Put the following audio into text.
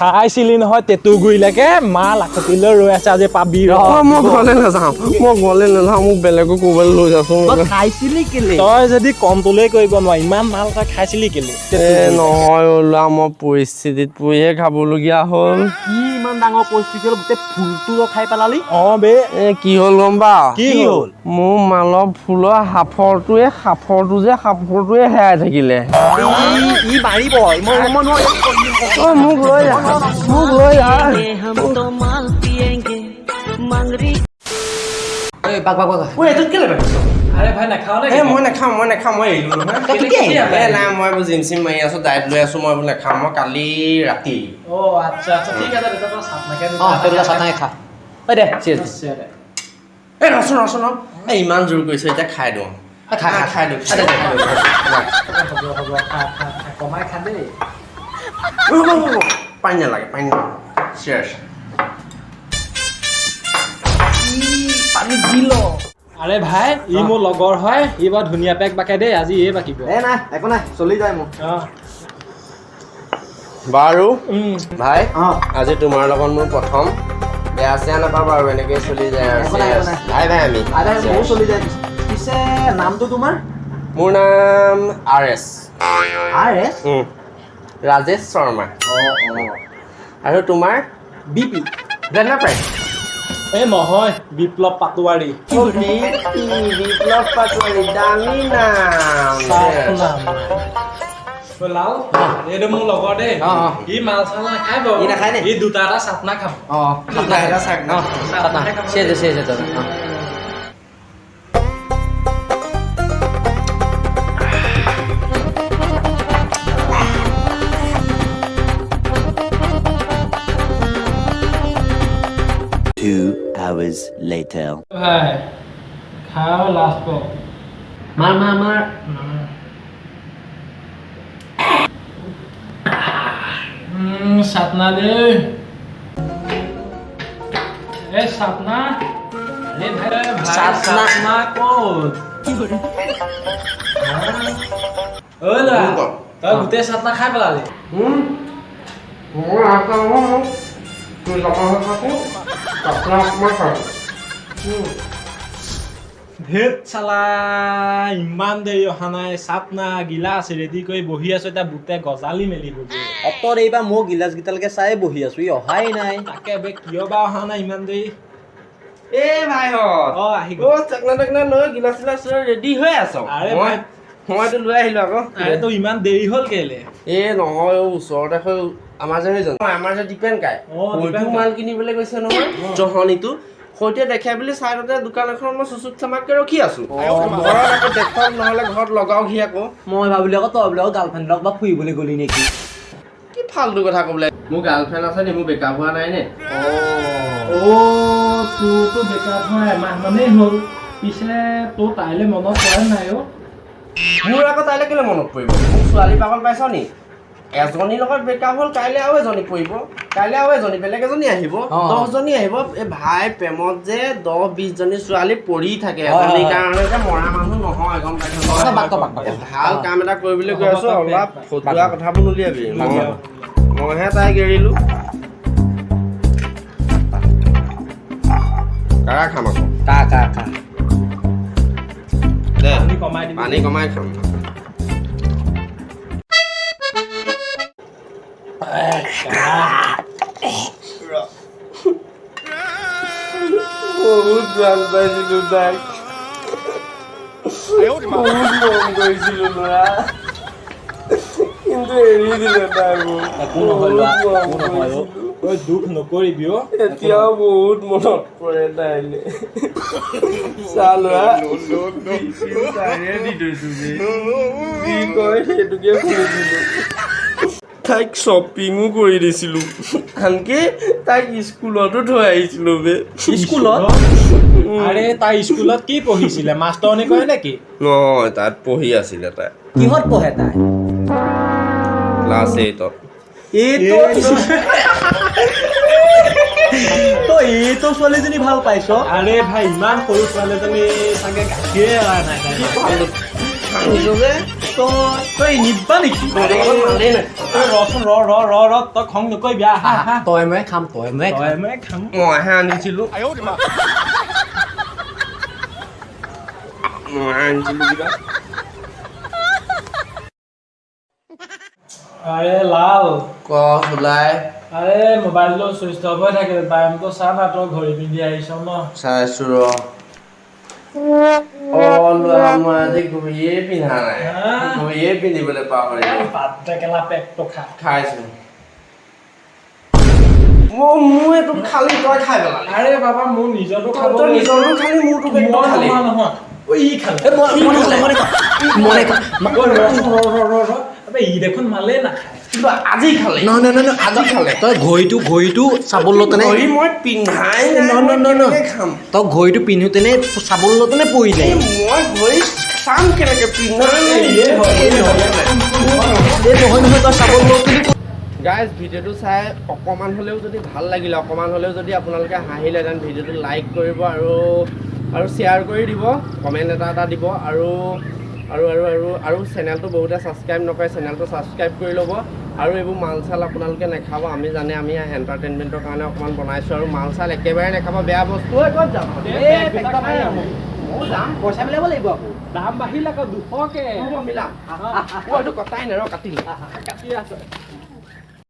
খাইছিলি নহয় টেটুগুৰিলৈকে মাল আখতিলৈ ৰৈ আছে আজি পাবি ৰ। অ, মই ঘৰলৈ নাযাওঁ, মই ঘৰলৈ নাযাওঁ, মোক বেলেগো ক'ৰবালৈ লৈ যাচোন। তই খাইছিলি কেলে? তই যদি কণ্ট্ৰলেই কৰিব নোৱাৰ, ইমান মাল তই খাইছিলি কেলে? এ নহয় অ ল'ৰা, মই পৰিস্থিতিত পৰিহে খাবলগীয়া হ'ল। কি ইমান ডাঙৰ পৰিস্থিতি হ'ল, গোটেই ফুলটো তই খাই পেলালি? অ বে। এ কি হ'ল গম পাৱ? কি হ'ল? মোৰ মালৰ ফুলৰ সাফৰটোৱে, সাফৰটো যে সাফৰটোৱে হেৰাই থাকিলে। ই মাৰিব, মই মই নোৱাৰো। অ, মোক লৈ যা, মোক লৈ যা। हम तो माल पिएंगे मंगरी। এই বাক বাক বাক। ঐ, এইটোত কেলে পাতিছ? আৰে ভাই, নাখাও নে? এ মই নাখাওঁ, মই নাখাওঁ, মই এৰিলো নহয়। তই কেতিয়া এৰিলি? এ নাই, মই এইবোৰ জিম চিম মাৰি আছো, ডায়েট লৈ আছো, মই এইবোৰ নাখাওঁ, মই কালি ৰাতি। অ আচ্ছা আচ্ছা, ঠিক আছে তেতিয়া, তই চাটনাকে অ, তই দুটা চাটনাকে খা। ঐ দে, চিয়েৰ্ছ। আছে। এ ৰচোন ৰচোন ৰ। এ ইমান জোৰ কৰিছ, এতিয়া খাই দিওঁ। খা, খা। খাই দিওঁ, খাই দিওঁ, খাই দিওঁ। হ'ব হ'ব, খা খা খা, কমাই খা দেই। ৰ'ব, ৰ'ব, ৰ'ব। পানী নালাগে, পানী নালাগে। চিয়াৰ্ছ। পানী দি ল। আৰে ভাই, ই মোৰ লগৰ হয়, ই বৰ ধুনীয়া পেক বাকে দেই, আজি এই বাকিব। এ নাই, একো নাই, চলি যায় মোৰ। অ। বাৰু ভাই, অ। আজি তোমাৰ লগত মোৰ প্ৰথম, বেয়া চেয়া নাপাবা আৰু, এনেকেই চলি যায় আৰু। একো নাই, একো নাই। ভাই ভাই আমি। আৰে মোৰো চলি যায়। পিছে নামটো তোমাৰ? মোৰ নাম R S. R S? Rajesh Sharma. অ অ। আৰু তোমাৰ? B P. Blender prize. এই নহয়, বিপ্লৱ পাটোৱাৰী। অ, বি পি, বিপ্লৱ পাটোৱাৰী, দামী নাম। নাম। ঐ লাল, এইটো মোৰ লগৰ দেই। অ, অ। ই মাল চাল নাখায় বাৰু। ই নাখায় নে? ই দুটা এটা চাটনা খাব। অ। দুটা এটা চাকনা। অ, চাটনা। চিয়েৰ্ছ, চিয়েৰ্ছ দাদা। অ। Two hours later. ভাই, খাওঁ লাষ্ট পেক। মাৰ মাৰ মাৰ। চাটনা দেই। এই চাটনা, আৰে ভাই ভাই। চাটনা। চাটনা ক'ত? ঐ ল'ৰা, তই গোটেই চাটনা খাই পেলালি? মোৰ আছে নহয়, মোক তুই জমা হৈ থাকোঁ, চাটনা অকণমান খাওঁ। ধেত চালা, ইমান দেৰি অহা নাই, চাটনা গিলাচ ৰেডি কৰি বহি আছো, এতিয়া বুটে গজালি মেলিবগৈ। অত এইবাৰ মই গিলাচ কেইটালৈকে চাই বহি আছো, ই অহাই নাই। তাকে বে, কিয় বা অহা নাই ইমান দেৰি? এ ভাইহঁত। অ, আহি অ। গ'ল। চাকনা টাকনা লৈ গিলাচ চিলাচ লৈ ৰেডি হৈ আছ? আৰে মই ভাই। মইতো লৈ আহিলো আকৌ। আৰে তোৰ ইমান দেৰি হ'ল কেলে? এ নহয় অ, ওচৰতে হৈ আমাৰ যে সেইজন, আমাৰ যে দীপেন কাই, অ, দীপেন হয়তো কাই। মাল কিনিবলৈ গৈছে নহয়, জহনিটো সৈতে দেখাই বুলি চাইডতে দোকান এখনত মই চুচুক চামাককে ৰখি আছো। ঘৰত আকৌ দেখক, নহ'লে ঘৰত লগাওহি আকৌ। মই ভাবিলো আকৌ তই বোলে গাৰ্লফ্ৰেণ্ডক বা ফুৰিবলৈ গ'লি নেকি। কি ফাল্টু কথা ক'বলৈ, মোৰ গাৰ্লফ্ৰেণ্ড আছে নি? মোৰ ব্ৰেকআপ হোৱা নাই নে? অ, তোৰতো ব্ৰেকআপ হোৱা এমাহ মানেই হ'ল, পিছে তোৰ তাইলৈ মনত পৰে নাই অ? মোৰ আকৌ তাইলৈ কেলে মনত পৰিব? মোক ছোৱালী পাগল পাইছ নি? এজনীৰ লগত ব্ৰেকআপ হ'ল, কাইলৈ আৰু এজনী পৰিব, কাইলৈ আৰু এজনী বেলেগ এজনী আহিব, অ। 10জনী আহিব। এই ভাই, প্ৰেমত যে 10-20জনী ছোৱালী পৰি থাকে, হয়, এজনীৰ হয়। কাৰণে যে মৰা মানুহ নহয়, গম পাইছ? তই বাক, তই বাক, বাক। এই ভাল কাম এটা কৰিবলৈ গৈ আছো, হ'ব, তই অলপ বাক। ফটুৱা কথাবোৰ নুলিয়াবি। মইহে তাইক এৰিলো। কাৰা খাম আকৌ। কা কা কা। দে। পানী কমাই দিবি। পানী কমাই খাম। বহুত ভাল পাইছিলো তাইক, বহুত মৰম কৰিছিলো ল'ৰা, কিন্তু এৰি দিলে তাই মোক। একো নহয় ল'ৰা, বহুত একো মৰম নহয় অ'। কৰিছিলো। ঐ, দুখ নকৰিবি অ। এতিয়াও বহুত মনত পৰে তাইলে। চা ল'ৰা, তাইৰে দি থৈছো বে। যি কয় সেইটোকে শুনিছিলো। তাইক শ্বপিঙো কৰি দিছিলো, আনকি তাইক স্কুলতো থৈ আহিছিলো বে। স্কুলত? আৰে তাই স্কুলত কি পঢ়িছিলে, মাষ্টৰণী কৰে নেকি? নহয়, তাত পঢ়ি আছিলে তাই। কিহত পঢ়ে তাই? ক্লাছ এইটত। এইটো তই এইটো ছোৱালীজনী ভাল পাইছ? আৰে ভাই, ইমান সৰু ছোৱালীজনী চাগে গাখীৰে এৰা নাই তাই। হাঁহিছ যে? তই নিবা নেকি? তহঁতৰ লগত মালেই নাই। তই ৰচোন, ৰ ৰ ৰ ৰ, তই খং নকৰিবি, আহ আহ, আহ। তই মই খাম, তই মই খাম। তই মই খাম। মইহে আনিছিলো, মই আনিছিলো কিবা। আৰে লাল। ক ওলাই। আৰে মোবাইলটো চুইচ অফ হৈ থাকিল, টাইমটো চা না, তই ঘড়ী পিন্ধি আহিছ ন। চাইছো ৰ। অ ল'ৰা, মই আজি ঘড়ীয়ে পিন্ধা নাই। হা? ঘড়ীয়ে পিন্ধিবলৈ পাহৰিলো। বাদ দে কেলা, পেকটো খা। খাইছো। মোৰ এইটো খালি, তই খাই পেলালি। আৰে বাবা, মোৰ নিজৰটো খাব। তই নিজৰটো খালি, মোৰটো পেটটো মই খালি। নহয় নহয়, ঐ ই খালে। মই নাখাওঁ, মই নাখাওঁ। ঐ ৰচোন, ৰ ৰ ৰ ৰ, আবে ই দেখোন মালেই নাখায়। কিন্তু আজি খালে। নহয় নহয় নহয়, আজি খালে। তই ঘড়ীটো চাবলৈ লওঁতেনে ঘড়ী মই পিন্ধাই নাই। নহয়, মই নহয়, নহয়। কেনেকে খাম? তই ঘড়ীটো পিন্ধোতেনে চাবলৈ লওঁতেনে পৰি যায়। এই মই ঘড়ী চাম কেনেকে, পিন্ধাই নাই। ইয়ে হয়, ইয়ে হয়। এই নহয় নহয়, তই চাবলৈ লওঁতেনে। গাইজ, ভিডিঅ'টো চাই অকণমান হ'লেও যদি ভাল লাগিলে, অকণমান হ'লেও যদি আপোনালোকে হাঁহিলে, then ভিডিঅ'টো লাইক কৰিব আৰু শ্বেয়াৰ কৰি দিব, কমেণ্ট এটা এটা দিব আৰু আৰু আৰু আৰু আৰু চেনেলটো বহুতে ছাবস্ক্ৰাইব নকৰে, চেনেলটো ছাবস্ক্ৰাইব কৰি ল'ব। আৰু এইবোৰ মাল চাল আপোনালোকে নাখাব। আমি জানে, আমি এণ্টাৰটেইনমেণ্টৰ কাৰণে অকণমান বনাইছোঁ। আৰু মাল চাল একেবাৰে নাখাব, বেয়া বস্তু। ঐ, ক'ত যাম? ময়ো যাম। পইচা মিলাব লাগিব আকৌ। দাম বাঢ়িল আকৌ 200কে। হ'ব, মিলাম। অ, এইটো কটাই নাই, ৰ, কাটিলো। কাটি আছে।